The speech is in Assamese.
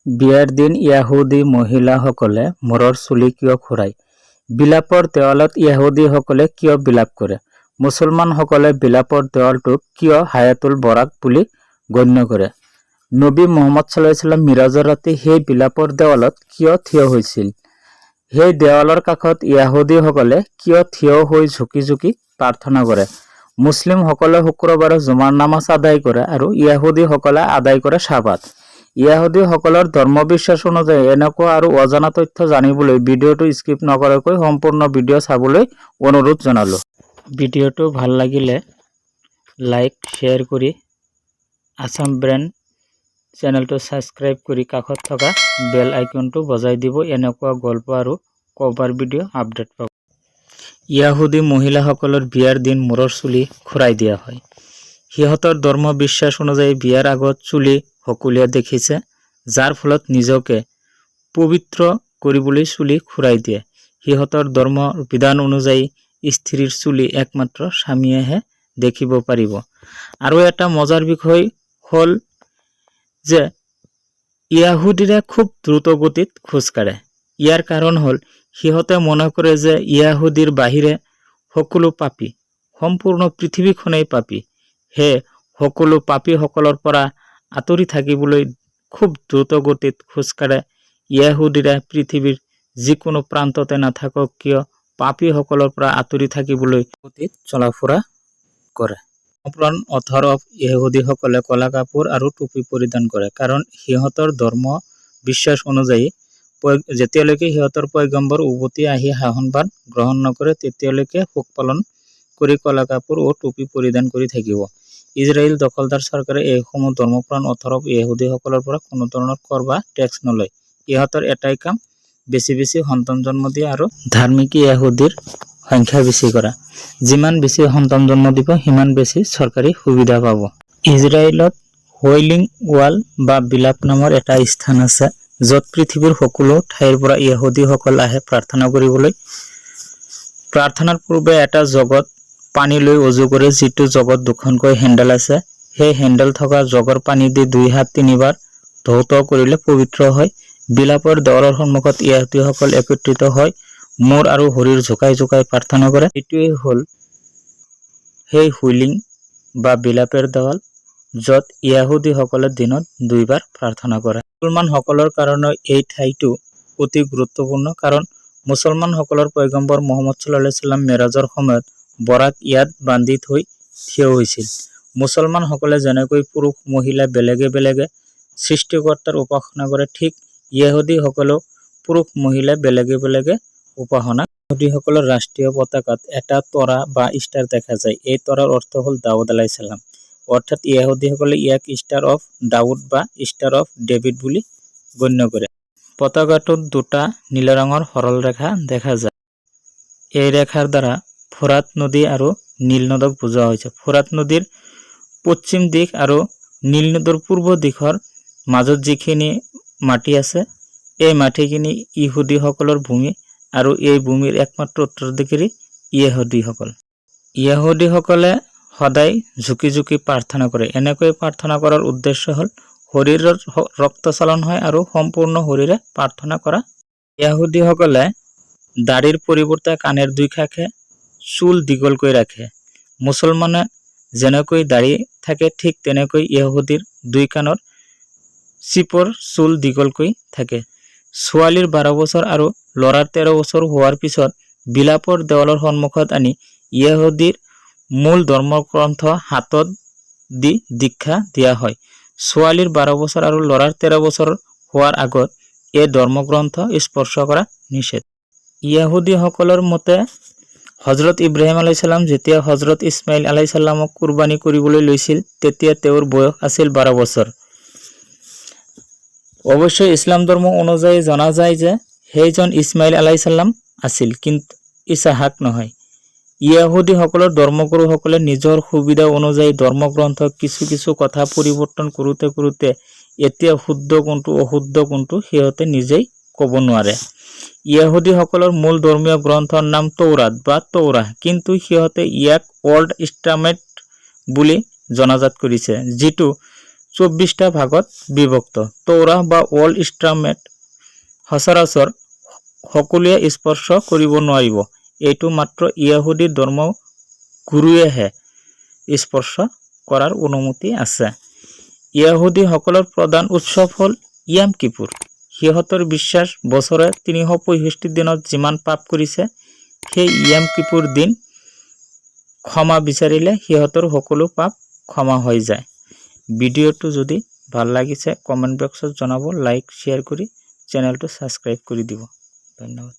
বিয়াৰ দিন ইয়াহুদী মহিলাসকলে মূৰৰ চুলি কিয় খুৰায়? বিলাপৰ দেৱালত ইয়াহুদীসকলে কিয় বিলাপ কৰে? মুছলমানসকলে বিলাপৰ দেৱালটোক কিয় হায়াতুল বৰাক বুলি গণ্য কৰে? নবী মহম্মদ ছাল্লাল্লাহু মিৰাজৰ ৰাতি সেই বিলাপৰ দেৱালত কিয় থিয় হৈছিল? সেই দেৱালৰ কাষত ইয়াহুদীসকলে কিয় থিয় হৈ ঝুঁকি ঝুঁকি প্ৰাৰ্থনা কৰে? মুছলিমসকলে শুক্ৰবাৰে জুমাৰ নামাজ আদায় কৰে আৰু ইয়াহুদীসকলে আদায় কৰে চাবাত। ইয়াহুদীসকলৰ ধৰ্মবিশ্বাস অনুযায়ী এনেকুৱা আৰু অজানা তথ্য জানিবলৈ ভিডিঅ'টো স্কিপ নকৰাকৈ সম্পূৰ্ণ ভিডিঅ' চাবলৈ অনুৰোধ জনালোঁ। ভিডিঅ'টো ভাল লাগিলে লাইক, শ্বেয়াৰ কৰি আছাম ব্ৰেণ্ড চেনেলটো ছাবস্ক্ৰাইব কৰি কাষত থকা বেল আইকনটো বজাই দিব, এনেকুৱা গল্প আৰু কভাৰ ভিডিঅ' আপডেট পাব। ইয়াহুদী মহিলাসকলৰ বিয়াৰ দিন মূৰৰ চুলি খুৰাই দিয়া হয়। সিহঁতৰ ধৰ্ম বিশ্বাস অনুযায়ী বিয়াৰ আগত চুলি সকলোৱে দেখিছে, যাৰ ফলত নিজকে পবিত্ৰ কৰিবলৈ চুলি খুৰাই দিয়ে। সিহঁতৰ ধৰ্মৰ বিধান অনুযায়ী স্ত্ৰীৰ চুলি একমাত্ৰ স্বামীয়েহে দেখিব পাৰিব। আৰু এটা মজাৰ বিষয় হ'ল যে ইয়াহুদীৰে খুব দ্ৰুত গতিত খোজ কাঢ়ে। ইয়াৰ কাৰণ হ'ল সিহঁতে মনে কৰে যে ইয়াহুদীৰ বাহিৰে সকলো পাপী, সম্পূৰ্ণ পৃথিৱীখনেই পাপী। সেয়ে সকলো পাপীসকলৰ পৰা আঁতৰি থাকিবলৈ খুব দ্ৰুত গতিত খোজ কাঢ়ে। ইয়াহুদীৰা পৃথিৱীৰ যিকোনো প্ৰান্ততে নাথাকক কিয়, পাপীসকলৰ পৰা আঁতৰি থাকিবলৈ গতিত চলাফুৰা কৰে। ধৰ্মপ্ৰাণ অৰ্থডক্স ইহুদীসকলে ক'লা কাপোৰ আৰু টুপী পৰিধান কৰে, কাৰণ সিহঁতৰ ধৰ্ম বিশ্বাস অনুযায়ী যেতিয়ালৈকে সিহঁতৰ পয়গম্বৰ উভতি আহি শাসনভাৰ গ্ৰহণ নকৰে, তেতিয়ালৈকে শোক পালন কৰি ক'লা কাপোৰ ও টুপী পৰিধান কৰি থাকিব। ইজৰাইল দখলদাৰ চৰকাৰে এইসমূহ ধৰ্মপ্ৰাণ অৰ্থডক্স ইহুদীসকলৰ পৰা কোনো ধৰণৰ কৰ বা টেক্স নলয়। ইহঁতৰ এটাই কাম, বেছি বেছি সন্তান জন্ম দিয়া আৰু ধাৰ্মিক ইহুদীৰ সংখ্যা বেছি কৰা। যিমান বেছি সন্তান জন্ম দিব, সিমান বেছি চৰকাৰী সুবিধা পাব। ইজৰাইলত হুইলিং ৱাল বা বিলাপ নামৰ এটা স্থান আছে, য'ত পৃথিৱীৰ সকলো ঠাইৰ পৰা ইহুদীসকল আহে প্ৰাৰ্থনা কৰিবলৈ। প্ৰাৰ্থনাৰ পূৰ্বে এটা জগত পানী লৈ অজু কৰে, যিটো জগত দুখনকৈ হেণ্ডেল আছে। সেই হেণ্ডেল থকা জগৰ পানী দি দুই হাত তিনিবাৰ ধৌত কৰিলে পবিত্ৰ হয়। বিলাপৰ দেৱালৰ সন্মুখত ইহুদীসকল একত্ৰিত হৈ মূৰ আৰু শৰীৰ জোকাই জোকাই প্ৰাৰ্থনা কৰে। এইটোৱেই হ'ল সেই হুইলিং বা বিলাপেৰ দেৱাল, য'ত ইয়াহুদীসকলে দিনত দুইবাৰ প্ৰাৰ্থনা কৰে। মুছলমানসকলৰ কাৰণে এই ঠাইটো অতি গুৰুত্বপূৰ্ণ, কাৰণ মুছলমানসকলৰ পয়গম্বৰ মহম্মদ ছাল্লাল্লাহু ছাল্লাম মেৰাজৰ সময়ত বৰাক ইয়াত বান্ধি থৈ থিয় হৈছিল। মুছলমানসকলে যেনেকৈ পুৰুষ মহিলা বেলেগে বেলেগে সৃষ্টিকৰ্তাৰ উপাসনা কৰে, ঠিক ইহুদীসকলেও পুৰুষ মহিলা বেলেগে বেলেগে উপাসনা। ইহুদীসকলৰ ৰাষ্ট্ৰীয় পতাকাত এটা তৰা বা ষ্টাৰ দেখা যায়। এই তৰাৰ অৰ্থ হ'ল দাউদ আলাইহিছ-ছালাম। অৰ্থাৎ ইহুদীসকলে ইয়াক ষ্টাৰ অফ দাউদ বা ষ্টাৰ অফ ডেভিড বুলি গণ্য কৰে। পতাকাটোত দুটা নীলা ৰঙৰ সৰল ৰেখা দেখা যায়। এই ৰেখাৰ দ্বাৰা ফোৰাত নদী আৰু নীল নদক বুজোৱা হৈছে। ফোৰাত নদীৰ পশ্চিম দিশ আৰু নীল নদীৰ পূৰ্ব দিশৰ মাজত যিখিনি মাটি আছে, এই মাটিখিনি ইহুদীসকলৰ ভূমি আৰু এই ভূমিৰ একমাত্ৰ উত্তৰাধিকাৰী ইহুদীসকল। ইহুদীসকলে সদায় ঝুঁকি ঝুঁকি প্ৰাৰ্থনা কৰে। এনেকৈ প্ৰাৰ্থনা কৰাৰ উদ্দেশ্য হ'ল শৰীৰৰ ৰক্তচালন হয় আৰু সম্পূৰ্ণ শৰীৰে প্ৰাৰ্থনা কৰা। ইহুদীসকলে দাড়িৰ পৰিৱৰ্তে কাণেৰ দুই কাষে চুল দীঘলকৈ ৰাখে। মুছলমানে যেনেকৈ দাড়ি থাকে, ঠিক তেনেকৈ ইহুদীৰ দুই কাণৰ চিপৰ চুল দীঘলকৈ থাকে। ছোৱালীৰ 12 বছৰ আৰু ল'ৰাৰ 13 বছৰ হোৱাৰ পিছত বিলাপৰ দেৱালৰ সন্মুখত আনি ইহুদীৰ মূল ধৰ্মগ্ৰন্থ হাতত দি দীক্ষা দিয়া হয়। ছোৱালীৰ 12 বছৰ আৰু ল'ৰাৰ 13 বছৰ হোৱাৰ আগত এই ধৰ্মগ্ৰন্থ স্পৰ্শ কৰা নিষেধ। ইহুদীসকলৰ মতে হজৰত ইব্ৰাহিম আলাইহিছ-ছালাম যেতিয়া হজৰত ইছমাইল আলাইহিছ-ছালামক কুৰবানী কৰিবলৈ লৈছিল, তেতিয়া তেওঁৰ বয়স আছিল 12 বছৰ। অৱশ্যে ইছলাম ধৰ্ম অনুযায়ী জনা যায় যে সেইজন ইছমাইল আলাইহিছ-ছালাম আছিল, কিন্তু ইছহাক নহয়। ইহুদীসকলৰ ধৰ্মগুৰুসকলে নিজৰ সুবিধা অনুযায়ী ধৰ্মগ্ৰন্থ কিছু কিছু কথা পৰিৱৰ্তন কৰোঁতে কৰোঁতে এতিয়া শুদ্ধ কোনটো, অশুদ্ধ কোনটো সিহঁতে নিজেই ক'ব নোৱাৰে। ইহুদীসকলৰ মূল ধৰ্মীয় গ্ৰন্থৰ নাম তৌৰাত বা তৌৰাহ, কিন্তু সিহঁতে ইয়াক অল্ড টেষ্টামেণ্ট বুলি জনাজাত কৰিছে, যিটো 24টা ভাগত বিভক্ত। তৌৰাহ বা অল্ড টেষ্টামেণ্ট সচৰাচৰ সকলোৱে স্পৰ্শ কৰিব নোৱাৰিব। এইটো মাত্ৰ ইহুদী ধৰ্ম গুৰুৱেহে স্পৰ্শ কৰাৰ অনুমতি আছে। ইহুদীসকলৰ প্ৰধান উৎসৱ হ'ল য়াম কিপুৰ। সিহঁতৰ বিশ্বাস, বছৰে 365 দিনত যিমান পাপ কৰিছে, সেই য়াম কিপুৰ দিন ক্ষমা বিচাৰিলে সিহঁতৰ সকলো পাপ ক্ষমা হৈ যায়। ভিডিঅ'টো যদি ভাল লাগিছে, কমেণ্ট বক্সত জনাব। লাইক, শ্বেয়াৰ কৰি চেনেলটো ছাবস্ক্ৰাইব কৰি দিব। ধন্যবাদ।